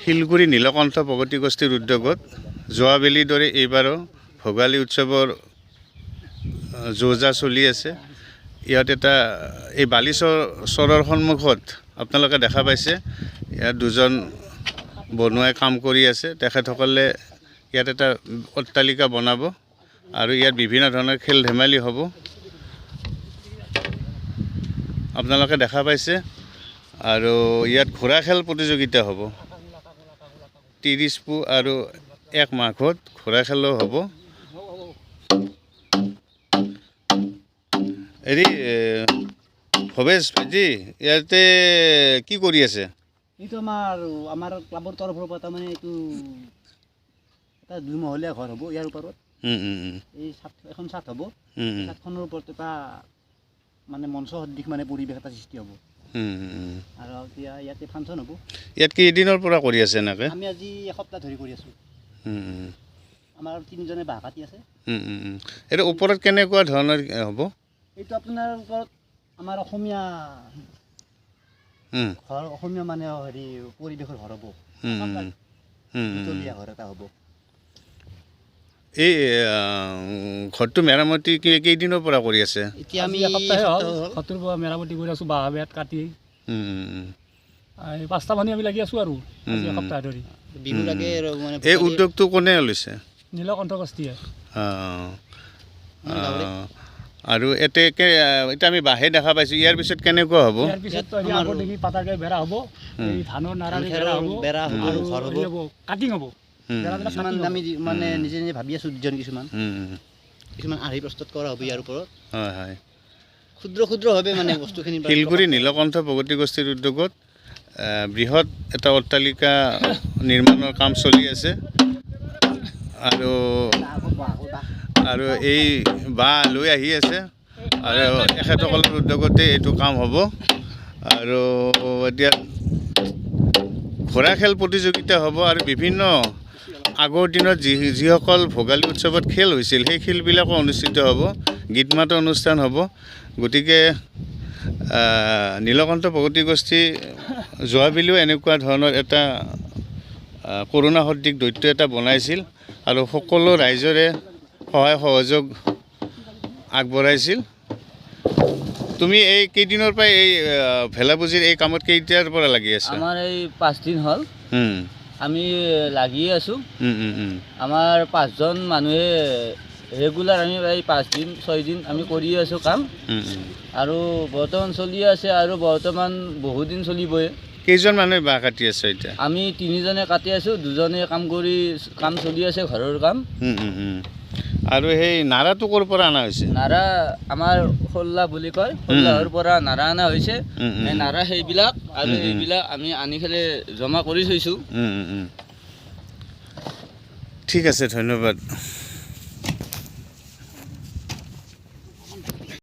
শিলগুৰি নীলকণ্ঠ প্ৰগতি গোষ্ঠীৰ উদ্যোগত যোৱাবেলিৰ দৰে এইবাৰো ভোগালী উৎসৱৰ যো-জা চলি আছে। ইয়াত এটা এই বালিচৰ চৰৰ সন্মুখত আপোনালোকে দেখা পাইছে, ইয়াত দুজন বনুৱাই কাম কৰি আছে। তেখেতসকলে ইয়াত এটা অট্টালিকা বনাব আৰু ইয়াত বিভিন্ন ধৰণৰ খেল ধেমালি হ'ব, আপোনালোকে দেখা পাইছে। আৰু ইয়াত ঘোঁৰা খেল প্ৰতিযোগিতা হ'ব, 30 পুহ আৰু 1 মাঘত ঘোঁৰা খেলো হ'ব। হেৰি ভৱেশ ভাইটি, ইয়াতে কি কৰি আছে? এইটো আমাৰ ক্লাবৰ তৰফৰ পৰা তাৰমানে এইটো এটা দুমহলীয়া ঘৰ হ'ব। ইয়াৰ ওপৰত এই চাট, এখন চাট হ'ব। চাটখনৰ ওপৰত এটা মানে মঞ্চ সদৃশ মানে পৰিৱেশ এটা সৃষ্টি হ'ব। আৰু এতিয়া ইয়াতে ফাংচন হ'ব। ইয়াত কেইদিনৰ পৰা কৰি আছে এনেকৈ? আমি আজি এসপ্তাহ ধৰি কৰি আছোঁ। আমাৰ তিনিজনে বাঁহ কাটি আছে। এইটো ওপৰত কেনেকুৱা ধৰণৰ হ'ব? এইটো আপোনাৰ ওপৰত আমাৰ অসমীয়া ঘৰ, অসমীয়া মানে হেৰি পৰিৱেশৰ ঘৰ হ'ব, দুতলীয়া ঘৰ এটা হ'ব। এই ঘৰটো মেৰামতি কেইদিনৰ পৰা কৰি আছে? এতিয়া আমি এসপ্তাহে হ'ল ঘৰটোৰ পৰা মেৰামতি কৰি আছোঁ, বাঁহ বেত কাটি। এই 5টা মানুহ আমি লাগি আছোঁ আৰু আজি এসপ্তাহ ধৰি। বিহুৰ আগে মানে এই উদ্যোগটো কোনে লৈছে? নীলকণ্ঠ গোষ্ঠীয়ে। আৰু ইয়াতে এতিয়া আমি বাঁহে দেখা পাইছোঁ, ইয়াৰ পিছত কেনেকুৱা হ'ব? ইয়াৰ পিছত আগত দেখি পাতাকে বেৰা হ'ব, এই ধানৰ নাৰাৰে বেৰা হ'ব, বেৰা হ'ব, আৰু ঘৰ হ'ব, কাটিং হ'ব। কিছুমান আমি মানে নিজে নিজে ভাবি আছোঁ দুজন, কিছুমান কিছুমান আৰ্হি প্ৰস্তুত কৰা হ'ব ইয়াৰ ওপৰত। হয় হয়, ক্ষুদ্ৰ ক্ষুদ্ৰভাৱে মানে বস্তুখিনি। শিলগুৰি নীলকণ্ঠ প্ৰগতি গোষ্ঠীৰ উদ্যোগত বৃহৎ এটা অট্টালিকা নিৰ্মাণৰ কাম চলি আছে। আৰু আৰু এই বাঁহ লৈ আহি আছে আৰু এখেতসকলৰ উদ্যোগতে এইটো কাম হ'ব। আৰু এতিয়া ঘোঁৰা খেল প্ৰতিযোগিতা হ'ব আৰু বিভিন্ন আগৰ দিনত যিসকল ভোগালী উৎসৱত খেল হৈছিল সেই খেলবিলাকো অনুষ্ঠিত হ'ব, গীত মাতৰ অনুষ্ঠান হ'ব। গতিকে নীলকণ্ঠ প্ৰগতি গোষ্ঠী যোৱাবেলিও এনেকুৱা ধৰণৰ এটা কৰোণা সদৃশ দৈত্য এটা বনাইছিল আৰু সকলো ৰাইজৰে সহায় সহযোগ আগবঢ়াইছিল। তুমি এই কেইদিনৰ পৰা এই ভেলাপুজিৰ এই কামত কেইটাৰ পৰা লাগি আছা? আমাৰ এই 5 দিন হ'ল আমি লাগিয়ে আছোঁ। আমাৰ 5জন মানুহে ৰেগুলাৰ আমি এই 5 দিন 6 দিন আমি কৰিয়ে আছোঁ কাম। আৰু বৰ্তমান চলি আছে আৰু বৰ্তমান বহুদিন চলিবই। কেইজন মানুহে বাঁহ কাটি আছে এতিয়া? আমি 3জনে কাটি আছোঁ, 2জনে কাম কৰি কাম চলি আছে ঘৰৰ কাম। আৰু সেই নাৰাটো ক'ৰ পৰা অনা হৈছে? নাৰা আমাৰ খোল্লা বুলি কয়, খোল্লাৰ পৰা নাৰা অনা হৈছে। সেই নাৰা সেইবিলাক আৰু সেইবিলাক আমি আনি পেলাই জমা কৰি থৈছোঁ। ঠিক আছে, ধন্যবাদ।